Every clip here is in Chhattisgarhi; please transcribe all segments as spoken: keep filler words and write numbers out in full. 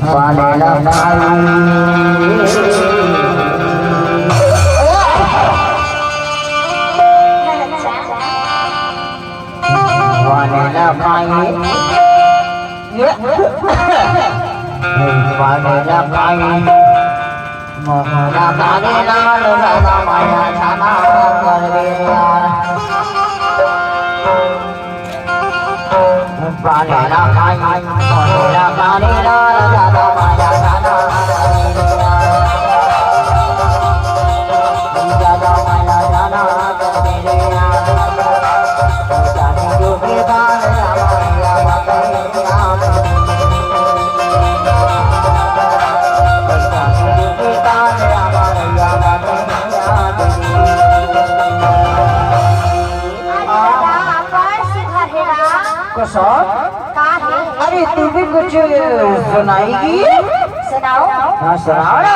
पानी ला खाई, पानी ला खाई, पानी ला खाई, मोहरा पानी ला लो, दादा माया जाना कर दे यार। अरे दादा, अब्बड़ सुघर हे गा। कसम? का हे? अरे तू भी कुछ सुनाएगी? सुनाओ। हाँ, सुनाओ ना।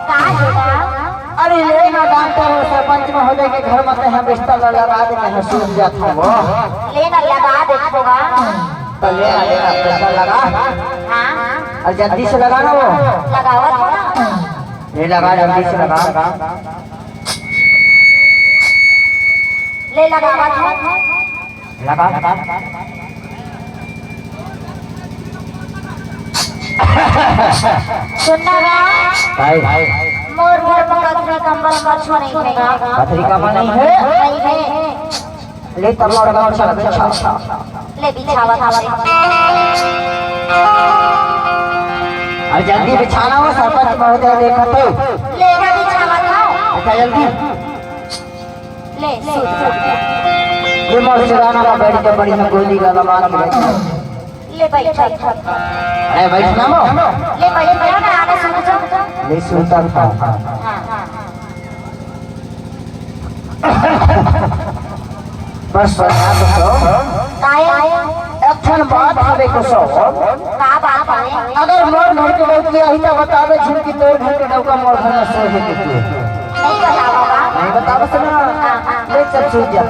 का हे गा? अरे ले ना डॉक्टर अउ सरपंच महोदय के घर म तेहा बिस्तर ला लगा दे, तेहा सूत जात हवं। ले ना लगा देथों गा। त ले ना, ले ना, बिस्तर लगा। हाँ। अउ जल्दी से लगा ना वो। लगावत हवं ना। ले लगा, जल्दी से लगा। ले लगावत हवं। लगा, लगा। सुन ना गा। भाई। मोर घर म पथरी कंबल कछु नइ हे गा। पथरी कंबल नइ हे? नइ हे। ले तब मोर घर म चल, बिछा। ले बिछावत हवं। अउ जल्दी बिछाना वो, सरपंच महोदय देखत हे। ले ना बिछावत हवं। अच्छा, जल्दी। ले, सूत, सूत। ये मोर सिराना ला बैठ के बढ़िया गोली ला मार के बैठ। ले बैठ, बैठ। अरे बैठ ना मो। ले बैठ, बैठ ना, आना सूत, सूत। ले सूत, सूत। हाँ, हाँ। बस, बस, बस। काहे? एक ठन बात हवे कुछ। का बात हवे? अगर मोर घर के लड़की आही त बताबे झिन कि तोर घर के नौका मोर घर में सोए के तू। नहीं बतावा बा। नहीं बतावा से ना। हाँ, हाँ। ले चल सूत जा।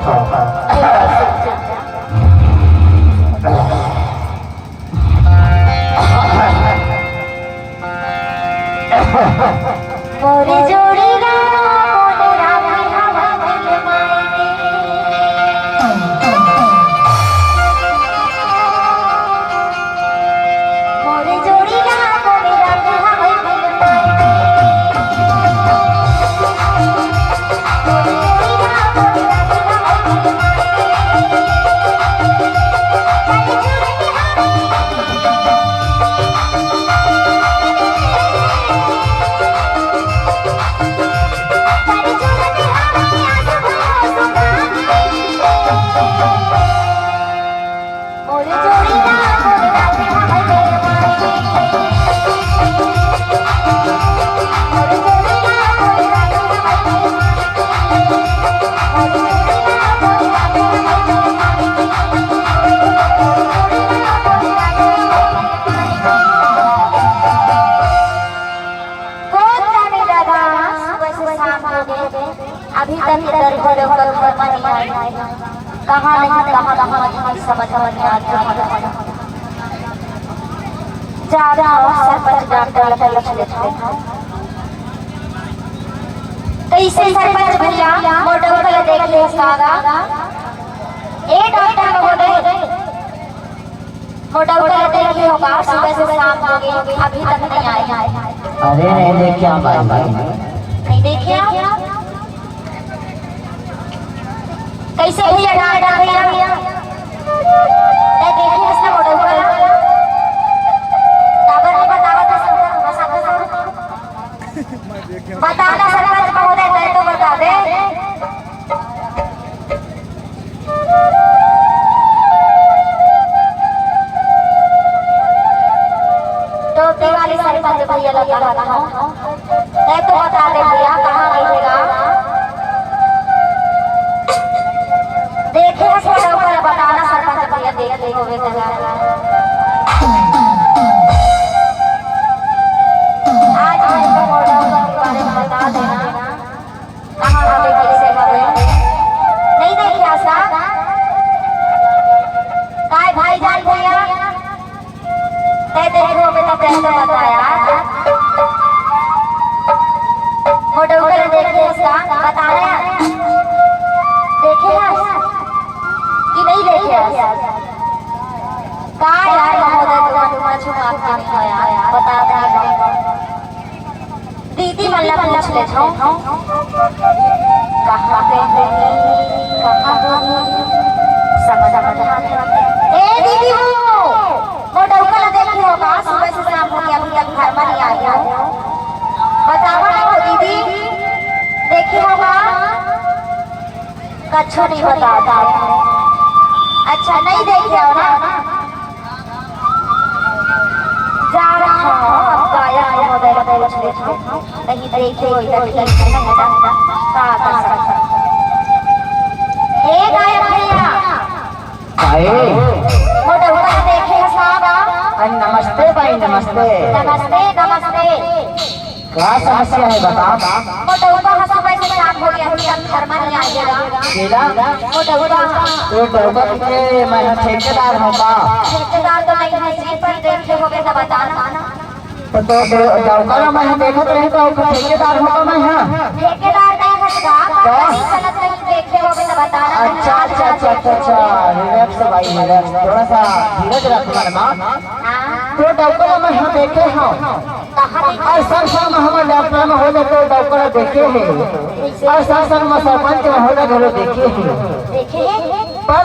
मोर जोड़ी ला मोर राखे हवय दिल मायने। मोर जोड़ी ला मोर राखे हवय दिल मायने। मोर जोड़ी ला मोर राखे हवय दिल मायने। तभी तक घरे ओकर घर म नइ आए। कहाँ नहीं, कहाँ, कहाँ नहीं, समझ में नहीं आत हे। जा, जा, सरपंच डॉक्टर ला पूछ लेथों। कइसे सरपंच भैया, मोर डउका ला देखे हस का? ए डॉक्टर महोदय, मोर डउका ला देखे हव का? सुबह से शाम हो गे, अभी तक नहीं आए। अरे नहीं देखे हँव भाई। नहीं देखे हव? कइसे भैया, डॉक्टर भैया? तैं देखे हस ना मोर डउका ला? काबर नहीं बतावत हस? बता ना सरपंच महोदय, तैं तो बता दे। टोपी वाली सरपंच भैया ला कहत हँव, तैं तो बता दे भैया, कहाँ गे हे गा? देखे हस मोर डउका ला, बता ना सरपंच भैया, देखे होबे त। आज हमको मोर डउका के बारे में बता देना। कहाँ हवे, कइसे हवे? नहीं देखे हस का? काय भाई जान भैया? तैं देखे होबे त तैं तो बता यार। मोर डउका ला देखे हस का? बता ना यार। देखे हस कि नहीं देखे हस? का यार महोदय, तुमन छुपात नहीं हो यार, बता दे। दीदी मन ला पूछ लेथों। कहाँ गए होही, कहाँ होही, समझ में नहीं आत हे। ए दीदी हो, मोर डउका ला देखे हव का? सुबह से शाम हो गे, अभी तक घर में नहीं आए हो। बतावा ना वो दीदी, देखे हव का? कछु नहीं बतात हे। अच्छा, नहीं देखे हव ना? जा रहा हूँ, अब गायक महोदय ला पूछ लेथों। कहीं देखे होही त ठीक हे ना, है ना? का कर सकत हन? ए गायक भैया, आए। मोर डउका देखे हस का? अरे नमस्ते भाई, नमस्ते। नमस्ते, नमस्ते। का समस्या हे बता? मोर डउका ह सुबह से शाम हो गे, अभी तक घर में नहीं आए हे। केला? मोर डउका ह। तोर डउका के मैं ह ठेकेदार हँव का? ठेकेदार तो नहीं हस जी, पर देखे होबे त बता ना। त तोर डउ-, डउका ला मैं ह देखत रहेंव त ओकर ठेकेदार हँव का मैं ह? ठेकेदार नहीं हस का, पर तो? कहीं गलत नहीं देखे होबे त बता ना। अच्छा, अच्छा, अच्छा, अच्छा, अच्छा। Relax भाई, relax। थोड़ा सा धीरज रख मन में। हाँ। तोर डउका ला मैं ह देखे हँव। कहाँ देखे? अउ संग संग में हमर डॉक्टर महोदय तोर डउका ला देखे हे। अउ संग संग में सरपंच महोदय घलो देखे हे। देखे हे? पर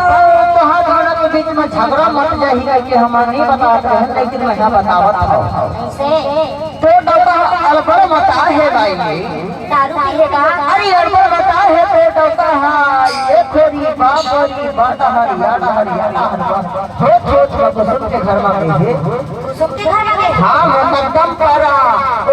तोहार हमर के बीच में झगड़ा मच जाही कहिके हमन नहीं बतात रहेन, लेकिन मैं ह बतावत हँव। कइसे? तोर डउका अड़बड़ मताह हे भाई। दारू पी हे का? अरे अड़बड़ मताह हे तोर डउका ह। ए खोरी बाप रे, बा डहरिया, डहरिया, डहरिया। होत होत कुसुम के घर में गे हे। कुसुम के घर में गे? हाँ, मोर कदम पारा,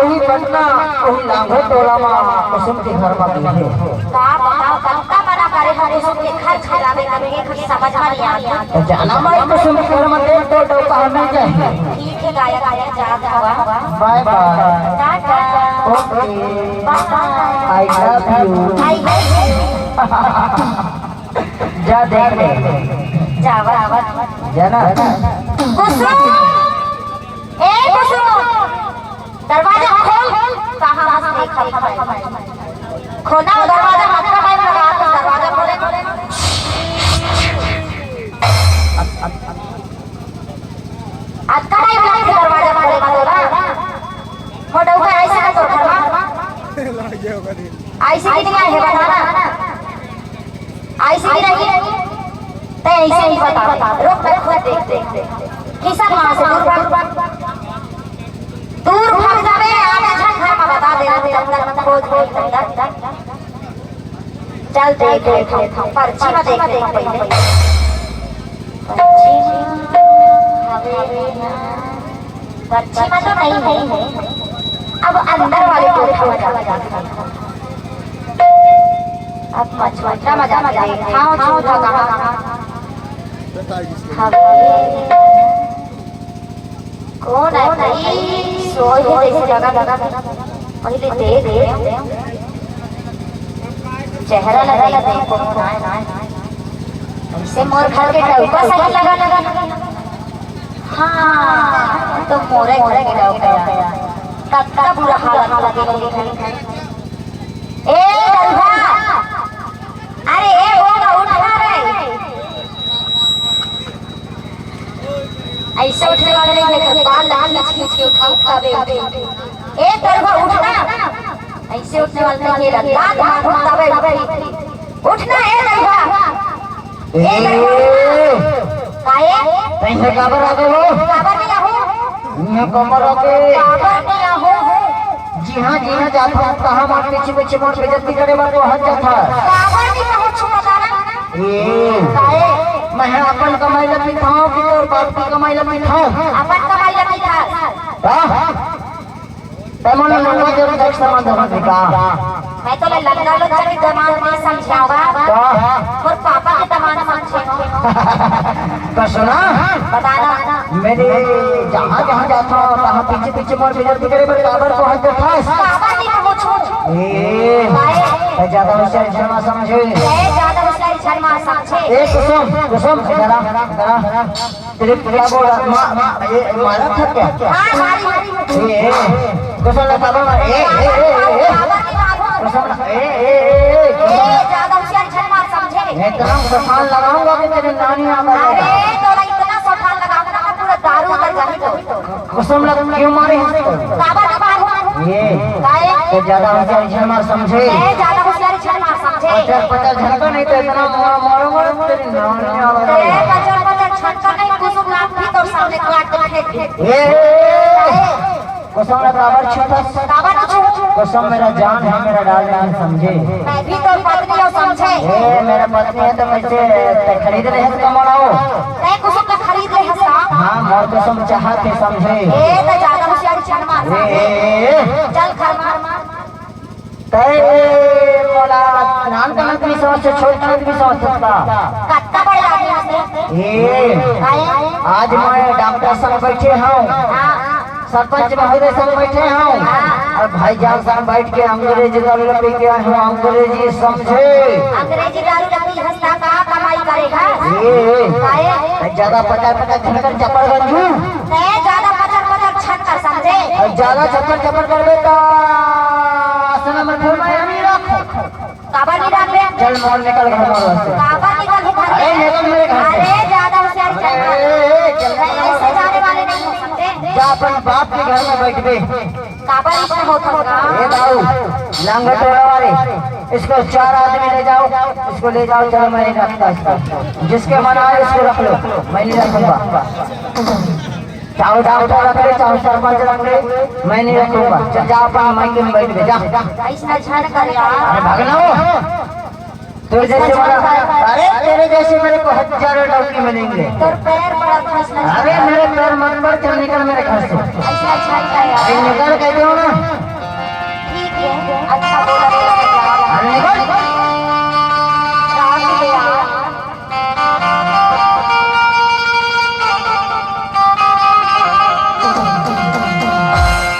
ओही पटना, ओही लांघो टोला मा कुसुम के घर में गे हे। का बताओ, कतका मना करे हँव कुसुम के घर चलावे करके, कुछ समझ में नहीं आत हे। त जाना मैं कुसुम के घर में देख तो डउका हमें जाही। ठीक हे, गायक आया, जात हवा। Bye bye। Tata. Okay। Bye। I love you। I love you। जा देख ले। जावा। जाना। कुसुम। ए कुसुम, दरवाजा खोल। कहाँ हस देखा भाई? खोलना वो दरवाजा, अतका टाइम लगा, दरवाजा खोले। अतका टाइम लगथे दरवाजा खोले मा तोला? मोर डउका आइस का तोर घर मा? आइस कि नहीं आए हे, बता ना। आइस कि नहीं? तैं अइसे ही बता। रुक, मैं खुद देख, देख, देख। किसन वहाँ से दूर भाग। दूर भाग जाबे, आधा झन घर मा बता देना, तब तक खोज होही, तब तक। चल, देख, देख, देख, पर्ची मा देख, देख, पहले। पर्ची मा हवे ना। पर्ची मा तो नहीं है। अब अंदर वाले कोठा मा जा, जा, जा। अब मचमचा मा जा, जा। हाँ, हाँ, हाँ, हाँ। हवे। कौन है भाई? सोए हे जैसे लगा, लगा। पहले दे, दे। चेहरा ला देख, देख, देख। ऐसे मोर घर के डौका सही लगा, लगा, लगा। हाँ, तो मोरे घर के डौका। कतना बुरा हालत हो गए। ए, दरुहा। अरे, ए, होगा, उठ ना रे। ऐसे उठने वाला नहीं है, तो बाल लाल खींच के उठाओ, तबे उठे। ए, दरुहा, उठ ना। ऐसे उठने वाला नहीं है, लात मारो, तबे उठे। उठ ना, ए, दरुहा। ए, ए, दरुहा। काहे? तैं हे काबर आ गए हो? काबर नहीं आहो? इहाँ कमर आ गए। काबर नहीं आहो? जिहाँ, जिहाँ जात हूँ, तहाँ मोर पीछे, पीछे मोर बेइज्जती करे बर तो हट जात हस। काबर नहीं कहो छुपा तारा? ए, काहे? मैं अपन कमाई ला पीथाऊँ कि तोर बाप के कमाई ला पीथाऊँ? अपन कमाई ला पीथास। का? तै मन लंगड़ा के देख समान समझ का? मैं तो ले लंगड़ा लोग के दमांद नहीं समझावा। का? मोर पापा के दमांद समझे हो। तो सुना? बताना। मैं जहाँ जहाँ जात हूँ, तहाँ पीछे पीछे मोर बेइज्जती करे बर काबर को हद देखास? काबर नहीं पूछो? ए, काहे? तै ज्यादा होशियार झन मा समझे। ए, ज्यादा होशियार झन मा समझे। ए, कुसुम, कुसुम, इधर आ, इधर आ। तेरे क्या बोल रहा? मा-, मा-, ये मारा था क्या? हाँ, मारी, मारी। ए, ए, कुसुम ला काबर मार, ए, ए, ए, ए, ए। कुसुम ला, ए, ए, ए, ए, ए, ज्यादा होशियार झन मा समझे। इतना सफान लगाऊंगा कि तेरे नानी आ जाएगा। अरे, तोला इतना सफान लगाऊंगा ना, पूरा दारू उतर जाही तो। कुसुम ला क्यों मारे हैं? काबर नहीं मारू? ये। काहे? तो ज्यादा होशियार झन मा समझे। ए, ज्यादा होशियार झन मा समझे। पचर, पचर झन का नहीं तो इतना मार-, मारूंगा, तेरी नानी आ जाएगा। ए, पचर, पचर झन का नहीं, कुसुम लात भी तोर सामने काट के फेंक दे। ए, कुसुम ला काबर छूथस? काबर नहीं छू? कुसुम मेरा जान है, मेरा डाल नहीं समझे। मैं भी तोर पत्नी हूँ समझे। ए, मेरा पत्नी है तो कैसे तै खरीद रहे हैं कमलाओ? तै कुसुम ला खरीद रहे हैं का? हाँ, मोर कुसुम चाहत है समझे। ए, तो ज्यादा होशियारी झन मार ए, समझे। ए, ए। चल घर मार। तै मोला नान कन आदमी समझ से, छोट, छोट आदमी समझ सकता। कत्ता बड़े आदमी हसे? ए, काहे? आज मैं डॉक्टर संग बैठे हूँ, हाँ। सरपंच महोदय संग बैठे हूँ, हाँ। और भाईजान संग बैठ के अंग्रेजी दारू पी के आए हूँ, अंग्रेजी समझे। अंग्रेजी दारू पी हस त का कमाई करेगा? ए, काहे? ज्यादा पचर पचर झन कर चपड़ गंजू। ए, ज्यादा पचर पचर झन कर समझे। और ज्यादा चपड़ चपड़ करबे त असना में फिर मैं नहीं रखूं। काबर नहीं रखबे? चल मोर निकल घर मोर से। काबर निकल घर से? अरे निकल मेरे घर से। अरे ज्यादा होशियारी कर। ए, ए, ए, चल। मैं ऐसे जाने वाले नहीं हो सकते। जा अपन बाप के घर में बैठबे। काबर इतना होता होगा? ए दाऊ, लांगोटोला वाले, इसको चार आदमी ले जाओ, इसको ले जाओ, चलो मैं नहीं रखता इसको। जिसके मन आए उसको रख लो, मैं नहीं रखूंगा। चाहे डॉक्टर रख ले, चाहे सरपंच रख ले, मैं नहीं रखूंगा। चल जा अपन मायके में बैठ के जा। ऐसा झन कर यार। अरे भागना हो। तेरे जैसे वाला, अरे तेरे जैसे मेरे को हजारों लड़की मिलेंगे। तोर पैर पड़ा था इसमें। अरे मेरे पैर मत पड़, चल निकल मेरे घर से। ऐसा अच्छा लगता है यार। अरे निकल कहते हो ना।